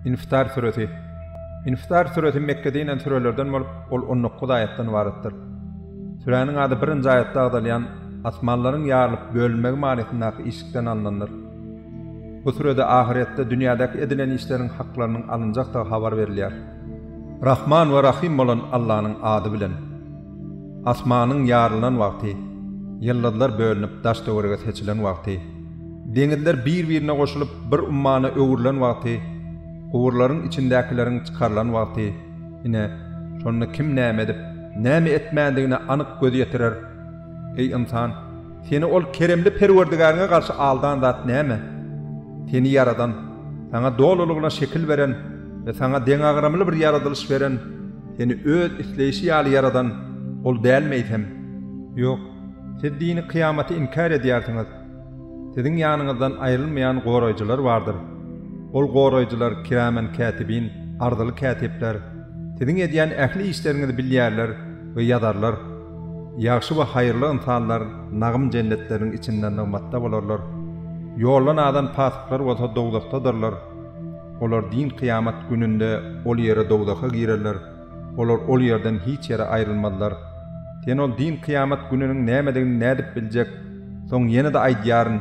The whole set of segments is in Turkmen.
Infitar süresi. Infitar süresi Mekgede inen sürelerden bolup, ol 19 aýatdan ybaratdyr. Süräniň ady birinji aýatda agzalýan asmanlaryň ýarylyp bölünmegi manysyndaky işikden alnandyr. Bu sürede ahyretde dünýädäki edilen işleriň haklarynyň alynjakdygy habar berilýär. Rahman we Rahym bolan Allanyň ady bilen. Asmanyň ýarylan wagty, ýyldyzlar bölünip daş-töwerege seçilen wagty, deňizler bir-birine goşulyp bir ummana öwrülen wagty, guburlaryň içindäkileriň çykarylan wagty, ine, şonda kim näme edip, näme etmändigine anyk göz ýetirer. Eý, ynsan! Seni ol keremli Perwerdigäriňe garşy aldan zat näme? Seni ýaradan, saňa dolulygyna şekil beren we saňa deňagramly bir ýaradylyş beren, seni öz isleýşi ýaly ýaradan Ol dälmi eýsem? Ýok, siz dini kyýamaty inkär edýärsiňiz. Siziň ýanyňyzdan aýrylmaýan goraýjylar bardyr. Ol goraýjylar kiramen kätibin, arzyly kätipler. Siziň edýän ähli işleriňizi bilýärler we ýazarlar. Ýagşy we haýyrly ynsanlar nagym jennetleriniň içinde nygmatda bolarlar. Ýoldan azan pasyklar bolsa dowzahdadyrlar. Olar din kyýamat gününde ol ýere dowzaha girerler. Olar ol ýerden hiç ýere aýrylmazlar. Sen ol din kyýamat gününiň nämedigini nädip biljek? Soň ýene-de aýdýaryn,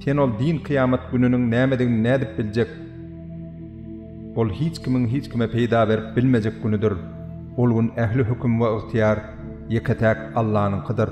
sen ol din kyýamat gününiň nämedigini nädip biljek? Ol hiç kimiň hiç kime peýda berip bilmejek günüdir. Ol gün ähli höküm we ygtyýar ýeke-täk Allanyňkydyr.